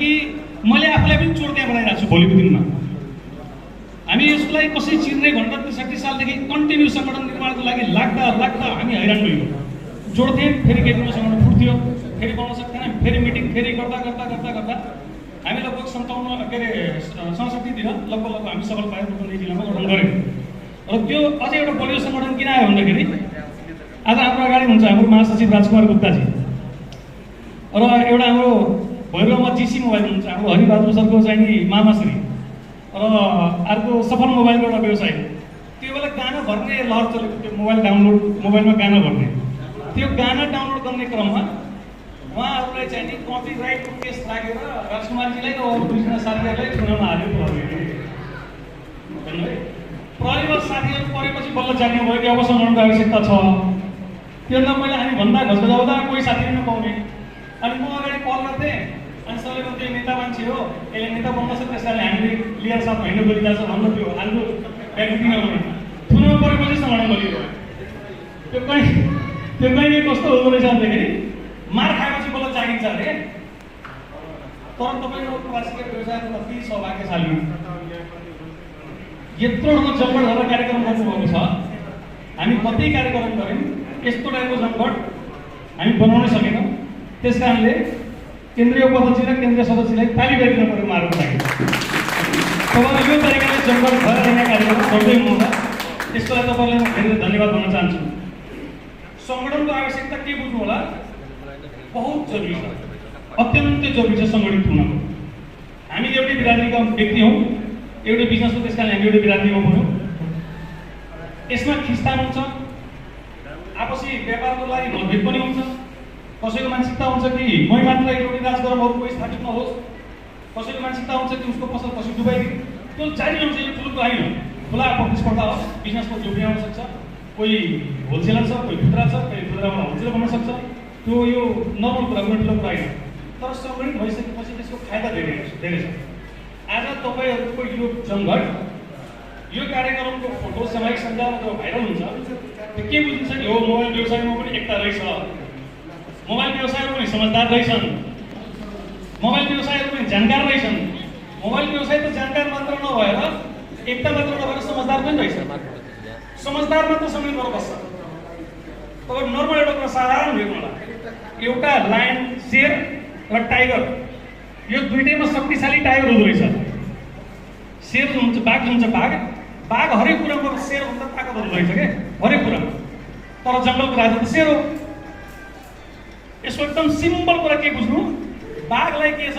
कि मैले आफूलाई पनि चोर त्यहाँ बनाइरहेको छु भोलिको दिनमा। हामी यसलाई कसरी चिर्ने भनेर ६३ सालदेखि कन्टिन्यू सङ्गठन निर्माणको लागि लाग्दा हामी हैरान भयौँ। जोड्थ्यौँ, फेरि केही दिन सङ्गठन फुट्थ्यो, फेरि बनाउन सक्दैन, फेरि मिटिङ फेरि गर्दा हामी लगभग 67 लगभग हामी सफल पायौँ रूपन्देही जिल्लामा गठन गऱ्यौँ। र त्यो अझै एउटा बलियो सङ्गठन किन आयो भन्दाखेरि आज हाम्रो अगाडि हुन्छ हाम्रो महासचिव राजकुमार गुप्ताजी र एउटा हाम्रो भैरवमा जीसी मोबाइल हुन्छ हाम्रो हरिबहादुर सरको चाहिँ नि मामाश्री र अर्को सफल मोबाइलको एउटा व्यवसाय। त्यो बेला गाना भर्ने लहर चलेको थियो, मोबाइलमा गाना भर्ने। त्यो गाना डाउनलोड गर्ने क्रममा उहाँहरूलाई चाहिँ नि कपिराइटको केस लागेर राजकुमारजीलाई र अरू दुईजना साथीहरूलाई चुनावमा हाल्यो प्रहरीमा साथीहरू परेपछि बल्ल जान्ने भयो कि अब सङ्गठनको आवश्यकता छ। त्योभन्दा पहिला हामी भन्दा घस्कजाउँदा कोही साथी पनि नपाउने। अनि म अगाडि कल गर्थेँ अनि सबैले भन्थ्यो नेता मान्छे हो, यसले नेता बन्न सक्छ, त्यसैले हामीले लिएर साथमा हिँड्नु गइरहेको छ भन्नु थियो। हाम्रो व्यक्ति नहुने चुनाव परेपछि सङ्गठन बलियो। त्यो कहिले कस्तो हुँदो रहेछ भन्दाखेरि मार खाएपछि बल्ल चाहिन्छ अरे। तर तपाईँको राष्ट्रिय व्यवसायको कति सौभाग्यशाली, यत्रो ठाउँमा जमघट गरेर कार्यक्रम गर्नुभएको छ। हामी कति कार्यक्रम गऱ्यौँ, यस्तो टाइपको जमघट हामी बनाउनै सकेनौँ। त्यस कारणले केन्द्रीय उपाध्यक्ष र केन्द्रीय सदस्यलाई ताली बजाउन पऱ्यो उहाँहरूको लागि। तपाईँले यो तरिकाले जमघट भएर रहने कार्यक्रम गर्दै हुनुहुन्छ, त्यसको लागि तपाईँलाई म धेरै धन्यवाद भन्न चाहन्छु। सङ्गठनको आवश्यकता के बुझ्नु होला, बहुत जरुरी छ, अत्यन्तै जरुरी छ सङ्गठित हुनको। हामी एउटै बिरादरीका व्यक्ति हौँ, एउटै बिजनेस हो, त्यस कारण हामी एउटै बिरादरीमा पऱ्यौँ। यसमा खिचतान हुन्छ, आपसी व्यापारको लागि मतभेद पनि हुन्छ। कसैको मानसिकता हुन्छ कि मै मात्र एउटै राज गरौँ, अरू कोही स्थापित नहोस्। कसैको मानसिकता हुन्छ कि उसको पसल पछि डुबाइदिने। त्यो जारी हुन्छ, यो ठुलो होइन, खुला प्रतिस्पर्धा हो। बिजनेसको जोखिम आउन सक्छ, कोही होलसेलर छ, कोही खुद्रा छ, कोही खुद्राबाट होलसेलर बन्न सक्छ। त्यो यो नर्मल कुरा, कुनै ठुलो कुरा होइन। तर सङ्गठित भइसकेपछि त्यसको फाइदा धेरै छ। आज तपाईँहरूको यो जमघट, यो कार्यक्रमको फोटो सामाजिक सञ्जालमा जब भाइरल हुन्छ, त्यो के बुझिन्छ कि हो मोबाइल व्यवसायमा पनि एकता रहेछ, मोबाइल व्यवसायहरू पनि समझदार रहेछन्, मोबाइल व्यवसायहरू पनि जानकार रहेछन्। मोबाइल व्यवसाय त जानकार मात्र नभएर एकता मात्र नभएर समझदार पनि रहेछ। समझदार मात्र सङ्गठित भएर बस्छ। तपाईँ नर्मल एउटा कुरा साधारण हेर्नु होला, एउटा लायन शेर र टाइगर, यो दुईटैमा शक्तिशाली टाइगर हुँदो रहेछ। शेर जो हुन्छ, बाघ जो हुन्छ, बाघ हरेक कुरामा शेरभन्दा ताकतहरू रहेछ क्या, हरेक कुरामा। तर जङ्गलको राजा त शेर हो। यसको एकदम सिम्पल कुरा के बुझ्नु, बाघलाई के छ